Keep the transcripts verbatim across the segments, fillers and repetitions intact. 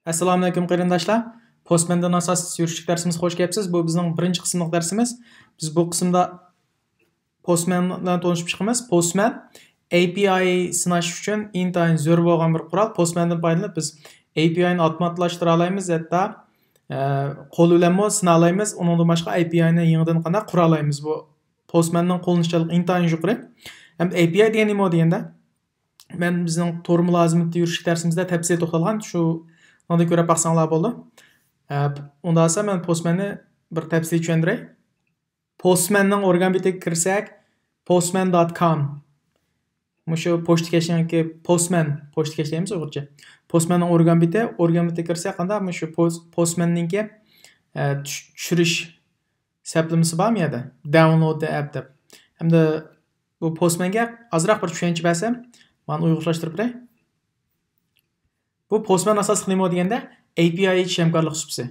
ئەسسالامۇئەلەيكۇم قېرىنداشلار. پوستمەندىن ئاساس يۈرۈشلۈك دەرسىمىزگە خوش كەپسىز. بۇ بىزنىڭ بىرىنچى قىسىملىق دەرسىمىز. بىز بۇ قىسىمدا پوستمەن بىلەن تونۇشۇپ چىقىمىز. پوستمەن A P I سىناش ئۈچۈن ئىنتايىن زۆرۈر بولغان بىر قورال. پوستمەندىن پايدىلىنىپ بىز A P I نى ئاپتوماتلاشتۇرالايمىز، ھەتتا، ئە، قول بىلەنمۇ سىنالايمىز. ئۇنىڭدىن باشقا A P I نى يېڭىدىن قانداق قۇرالايمىز؟ بۇ پوستمەننىڭ قوللىنىشچانلىقى ئىنتايىن يۇقىرى. ھەم A P I دېگەن نېمە دېگەندە، مەن بىزنىڭ تور مۇلازىمىتى يۈرۈشلۈك دەرسىمىزدە تەپسىلىي توختالغان، شۇنىڭدىن كۆرۈپ باقساڭلار بولىدۇ. ئە، ئۇنداق بولسا مەن پوستمەننى بىر تەپسىلىي چۈشەندۈرەي. پوستمەننىڭ ئورگان بېتىگە كىرسەك، postman dot com. مۇشۇ پوچتىكەشنىڭكى، پوستمەن، پوچتىكەش دەيمىز ئۇيغۇرچە. پوستمەننىڭ ئورگان بېتى، ئورگان بېتىگە كىرسەك، قانداق مۇشۇ پوس-، پوستمەننىڭكى، ئە، چۈش-، چۈشۈرۈش سەپلىمىسى بارمۇ يەردە؟ Download the app دەپ. ھەمدە بۇ پوستمەنگە ئازراق بىر چۈشەنچە بەرسەم، مانا ئۇيغۇرلاشتۇرۇپ بېرەي. بۇ پوستمەن ئاساسلىق نېمە دېگەندە، A P I ئېچىش ھەمكارلىق سۇپىسى.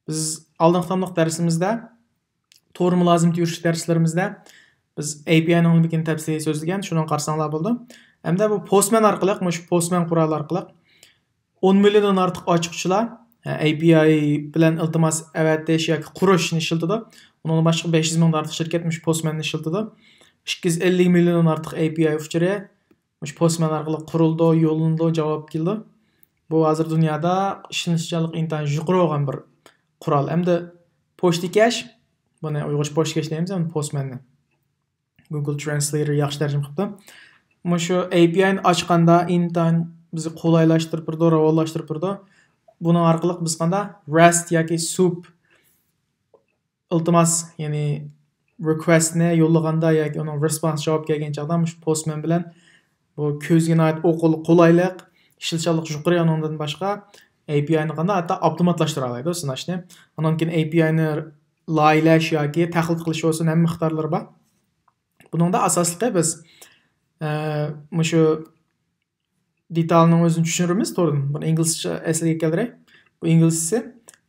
بىز ئالدىنقى قېتىملىق دەرسىمىزدە، تور مۇلازىمىتى يۈرۈشلۈك دەرسلىرىمىزدە بىز A P I نىڭ نېمىكىنى تەپسىلىي سۆزلىگەن، شۇنىڭغا قارىساڭلار بولىدۇ. ھەمدە بۇ پوستمەن ئارقىلىق، مۇشۇ پوستمەن قورالى ئارقىلىق ئون مىليوندىن ئارتۇق ئاچقۇچىلار، ھە، A P I بىلەن ئىلتىماس ئەۋەتىش ياكى قۇرۇشنى ئىشلىتىدۇ. ئۇنىڭدىن باشقا بەش يۈز مىڭدىن ئارتۇق شىركەت مۇشۇ پوستمەننى ئىشلىتىدۇ. ئىككى يۈز ئەللىك مىليوندىن ئارتۇق A P I ئۇچۇرى مۇشۇ پوستمەن ئارقىلىق قۇرۇلىدۇ، يوللىنىدۇ، جاۋاب كېلىدۇ. بۇ ھازىر دۇنيادا ئىشلىنىشچانلىقى ئىنتايىن يۇقىرى بولغان بىر قورال. ئەمدى پوچتىكەش، بۇنى ئۇيغۇرچە پوچتىكەش دەيمىز، ئەمدى پوستمەننى. Google Translator ياخشى تەرجىمە قىپتۇ. مۇشۇ A P I نى ئاچقاندا ئىنتايىن بىزگە قولايلاشتۇرۇپ بېرىدۇ، راۋانلاشتۇرۇپ بېرىدۇ. بۇنىڭ ئارقىلىق بىز قانداق رەست ياكى سۇپ ئىلتىماس، يەنى رىكۋېستنى يوللىغاندا ياكى ئۇنىڭ رېسپونس جاۋاب كەلگەن چاغدا مۇشۇ پوستمەن بىلەن بۇ كۆزگە ناھايىتى ئوقۇل-، قولايلىق، ئىشلىتىشچانلىقى يۇقىرى، ئۇنىڭدىن باشقا A P I نى قانداق ھەتتا ئاپتوماتلاشتۇرالايدۇ سىناشنى. ئۇنىڭدىن كېيىن A P I نى لايىھەلەش ياكى تەقلىد قىلىش بولسۇن ھەممە ئىقتىدارلىرى بار. بۇنىڭدا ئاساسلىقى بىز، ئە، مۇشۇ دېتالنىڭ ئۆزىنى چۈشۈرىمىز توردىن. بۇنى ئىنگلىزچە ئەسلىگە كەلتۈرەي. بۇ ئىنگلىزچىسى.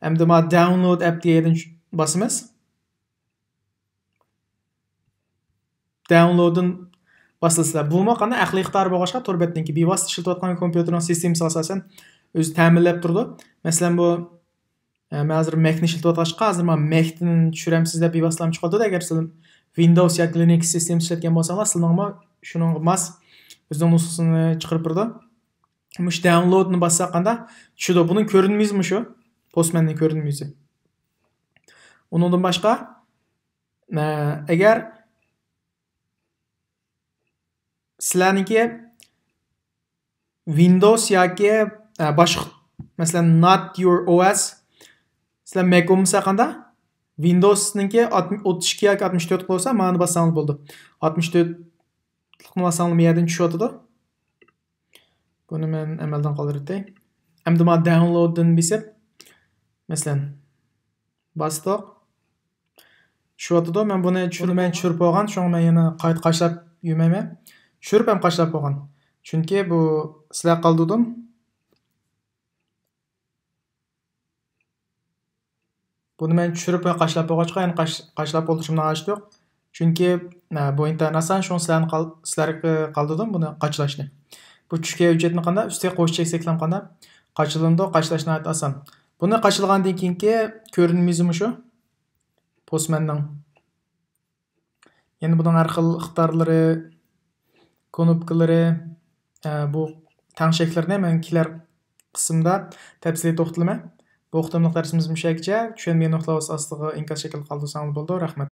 ئەمدى مانا download app دېگەن يەردىن چۈ-، باسىمىز. داۋۇنلودتىن باسىلىسىلەر. بۇمۇ قانداق ئەقلىي ئىقتىدارى بولغاچقا تور بەتنىڭكى بىۋاسىتە ئىشلىتىۋاتقان كومپيۇتېرنىڭ سىستېمىسىغا ئاساسەن ئۆزى تەمىنلەپ تۇرىدۇ. مەسىلەن، بۇ، ئە، مەن ھازىر مەكنى ئىشلىتىۋاتقاچقا، ھازىر مانا مەكتىن چۈشۈرەمسىز دەپ بىۋاسىتىلەم چىقىۋاتىدۇ. ئەگەر سىز ۋىندوۋس ياكى لىنكس سىستېمىسى ئىشلەتكەن بولساڭلار، سىلىنىڭمۇ شۇنىڭغا ماس ئۆزىنىڭ نۇسخىسىنى چىقىرىپ بېرىدۇ. مۇشۇ داۋۇنلودنى باسساق قانداق چۈشىدۇ؟ بۇنىڭ كۆرۈنمە يۈزى مۇشۇ. پوستمەننىڭ كۆرۈنمە يۈزى. ئۇنىڭدىن باشقا، ئە، ئەگەر سىلەرنىڭكى ۋىندوۋس ياكى، ئە، باشقا، مەسىلەن، not your O S، سىلەر مەك بولمىسا قانداق؟ ۋىندوۋسنىڭكى ئات-، ئوتتۇز ئىككى ياكى ئاتمىش تۆت بولسا، مانا باسساڭلار بولىدۇ. ئاتمىش تۆتلۈكنى باسساڭلار، بۇ يەردىن چۈشۈۋاتىدۇ. بۇنى مەن ئەمەلدىن قالدۇرۇۋېتەي. ئەمدى مانا داۋۇنلودتىن بېسىپ، مەسىلەن، باستۇق. چۈشۈۋاتىدۇ. مەن بۇنى چۈشۈرمەي چۈشۈرۈپ بولغان، شۇڭا مەن يەنە قايتا قاچىلاپ يۈرمەيمەن. چۈشۈرۈپ ھەم قاچىلاپ بولغان. چۈنكى بۇ سىلەر قالدۇردۇم. بۇنى مەن چۈشۈرۈپ ۋە قاچىلاپ بولغاچقا، يەنە قاچ-، قاچىلاپ ئولتۇرۇشۇمنىڭ ھاجىتى يوق. چۈنكى، ئە، بۇ ئىنتايىن ئاسان، شۇڭا سىلەرنى قال-، سىلەرگە قالدۇردۇم بۇنى قاچىلاشنى. بۇ چۈشكەن ھۆججەتنى قانداق ئۈستىگە قوشۇپ چەكسەكلەم قانداق؟ قاچىلىنىدۇ، قاچىلاش ناھايىتى ئاسان. بۇنى قاچىلىغاندىن كېيىنكى كۆرۈنمە يۈزى مۇشۇ. پوستمەننىڭ. يەنە بۇنىڭ ھەر خىل ئىقتىدارلىرى، كۇنۇپكىلىرى، ئە، بۇ تەڭشەكلىرىنى مەن كېلەر قىسىمدا تەپسىلىي توختىلىمەن. بۇ قېتىملىق دەرسىمىز مۇشۇ يەرگىچە. چۈشەنمىگەن نۇقتىلار بولسا ئاستىغا ئىنكاس شەكلىدە قالدۇرساڭلار بولىدۇ. رەھمەت.